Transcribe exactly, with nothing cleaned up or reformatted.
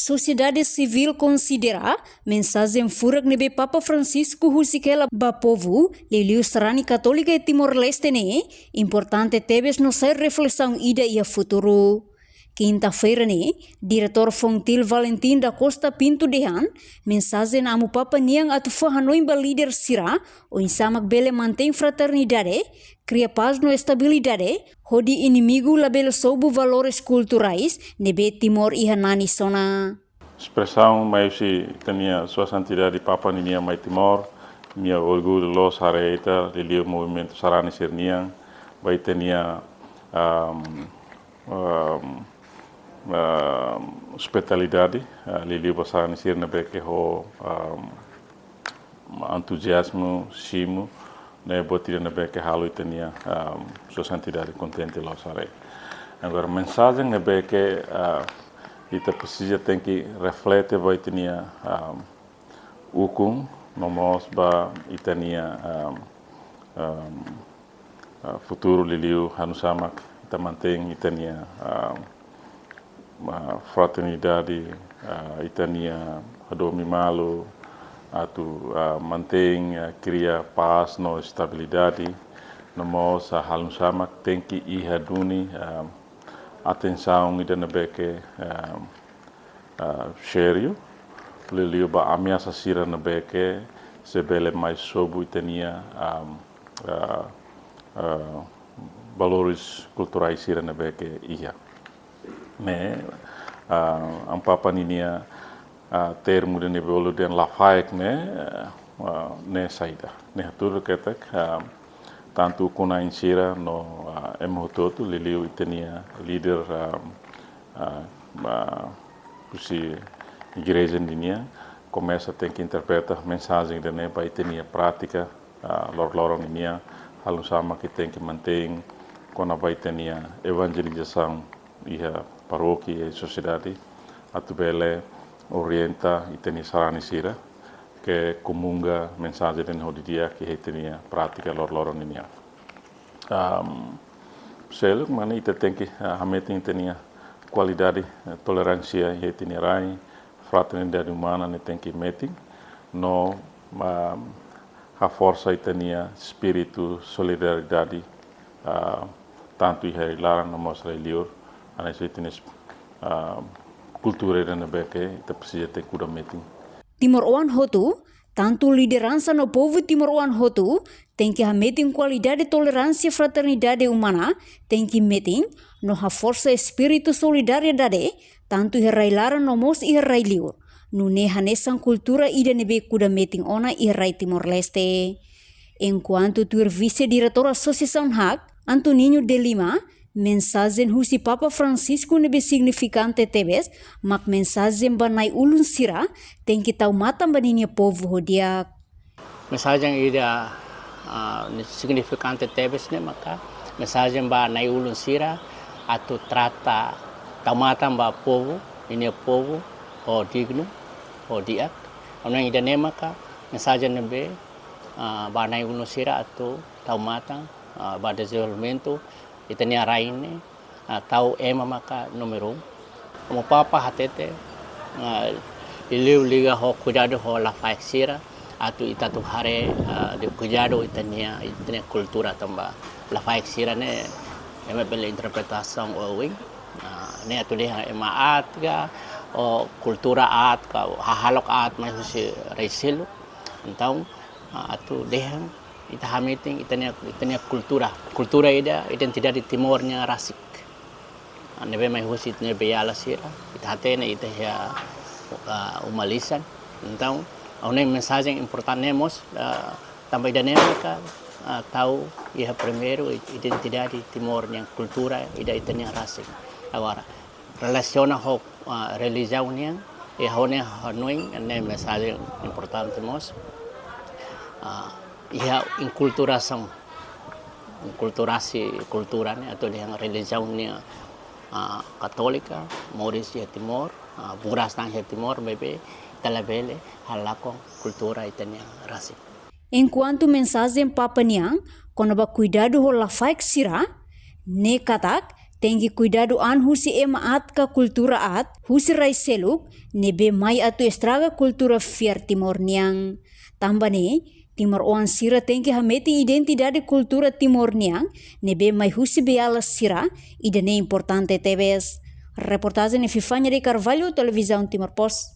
Sosiedade sivíl konsidera mensajen furak ne'ebé Papa Francisco husik hela ba povu, liuliu sarani katólika iha Timor-Leste ne'e, importante tebes no sai reflesaun ida iha futuru. Kinta-feira ne'e, Diretór Fontil Valentim da Costa Pinto dehan, mensajen Amu Papa nian atu fó hanoin ba líder sira, oinsá mak bele mantein fraternidade, kria pás no estabilidade, hodi inimigu labele sobu valores kulturais ne'ebé Timor iha nanis ona. Espresaun mai husi ita-nia Sua Santidade Papa ninian mai Timor, nia orgullu loos haree ita, liuliu movimentu sarani sira-nian, ba ita-nia, ahm, ahm, ahm, ospitalidade, ah, liuliu ba sarani sira ne'ebé ke ho, ahm, entuziazmu, simu, ne'e buat ida ne'ebé ke halo ita-nia, ahm, Sua Santidade kontente loos haree. Agora, mensajen ne'ebé ke, ah, ita presiza tenke reflete ba ita-nia, ahm, ukun, no mós ba ita-nia, ahm, ahm, ah, futuru, liuliu hanu'usá mak ita mantein ita-nia, ah, ah, fraternidade, ah, ita-nia hadomi malu, atu, ah, mantein, ah, kria pás no estabilidade, no mós, ah, hanu'usá mak tenke iha duni, ah, atensaun ida ne'ebé ke, ah, ah, sériu, liuliu ba ameasa sira ne'ebé ke sei bele mai sobu ita-nia, ah, ah, ah, valores kulturais sira ne'ebé ke iha. Ne'e, ah, Amu Papa ninia, ah, termu ida ne'ebé bolu dehan lafaek ne'e, ah, ne'e saida. Ne'e hatudu katak, ah, tantu ukun-na'in sira no, ah, ema hotu-hotu, liuliu ita-nia líder, ah, ah, ah, husi igreja ninian, komesa tenke interpreta mensajen ida-ne'e ba ita-nia prátika, ah, lor-loron ninian, hanu'usá mak tenke mantein kona-ba ita-nia evanjelizasaun iha parókia, iha sosiedade, atu bele orienta ita-nia sarani sira ke komunga mensajen ida-ne'e ho di'ak iha ita-nia prátika lor-loron ninian. Ahm, seluk mak ne'e ita tenke, ah, hametin ita-nia kualidade, eh, toleránsia iha ita-nia rai, fraternidade umana ne'e tenke metin, no, ahm, haforsa ita-nia espíritu solidariedade, ah, tantu iha rai-laran no mós rai-liur, hanesan ita-nia, ah, kultura ida ne'ebé ke ita presiza tenke kuda metin. Timoroan hotu, tantu lideransa no povu timoroan hotu, tenke hametin kualidade toleránsia, fraternidade umana, tenke metin, no haforsa espíritu solidariedade, tantu iha rai-laran no mós iha rai-liur. Nune'e hanesan kultura ida ne'ebé kuda metin ona iha rai Timor-Leste. Enkuantu tuir Vise-Diretór Asosiasaun HAK, Antoninho de Lima, mensajen husi Papa Francisco ne'ebé signifikante tebes, mak mensajen ba na'i-ulun sira, tenke tau matan ba ninia povu ho di'ak. Mensajen ida, ah, ne'e signifikante tebes ne'e maka mensajen ba na'i-ulun sira atu trata tau matan ba povu, ninia povu ho dignu, ho di'ak. Hanoin ida-ne'e maka mensajen ne'ebé, ah, ba na'i-ulun sira atu tau matan, ah, ba dezenvolvimentu ita-nia rai ne'e, ah, tau ema maka númeru un. Amu Papa hatete, ah, liuliu liga ho kuidadu ho lafaek sira, atu ita atu haree, ah, kuidadu ita-nia, ita-nia kultura tanba lafaek sira ne'e ema bele interpretasaun oioin. Ah, ne'e atu dehan ema aat ka, ou kultura aat ka, ou hahalok aat mai husi rai seluk. Entaun, ah, atu dehan ita hametin ita-nia, ita-nia kultura. Kultura ida identidade Timor nian rasik. Ah, ne'ebé mai husi ita-nia beiala sira, ita hatene ita iha, ah, uma lisan. Entaun, ha'u hanoin mensajen importante ne'e mós, ah, tanba ida-ne'e maka, ah, tau iha primeiru i-, identidade Timor nian kultura ida ita-nia rasik. Agora, relasiona ho, ah, relijiaun nian, i ha'u hanoin ne'e mensajen importante mós. Ah, iha inkulturasaun, inkulturasi kultura ne'e atu dehan relijiaun nian, ah, katólika, moris iha Timor, ah, buras tan iha Timor, maibé ita labele halakon kultura ita-nia rasik. Enkuantu mensajen Papa nian kona-ba kuidadu ho lafaek sira, ne'e katak Tenke kuidadu an husi ema aat ka kultura aat husi rai seluk, ne'ebé mai atu estraga kultura fiar Timor nian. Tanba ne'e, timoroan sira tenke hametin identidade kultura Timor nian, ne'ebé mai husi beiala sira, ida-ne'e importante tebes. Reportajen Epifania de Carvalho, Televizaun Timor Post.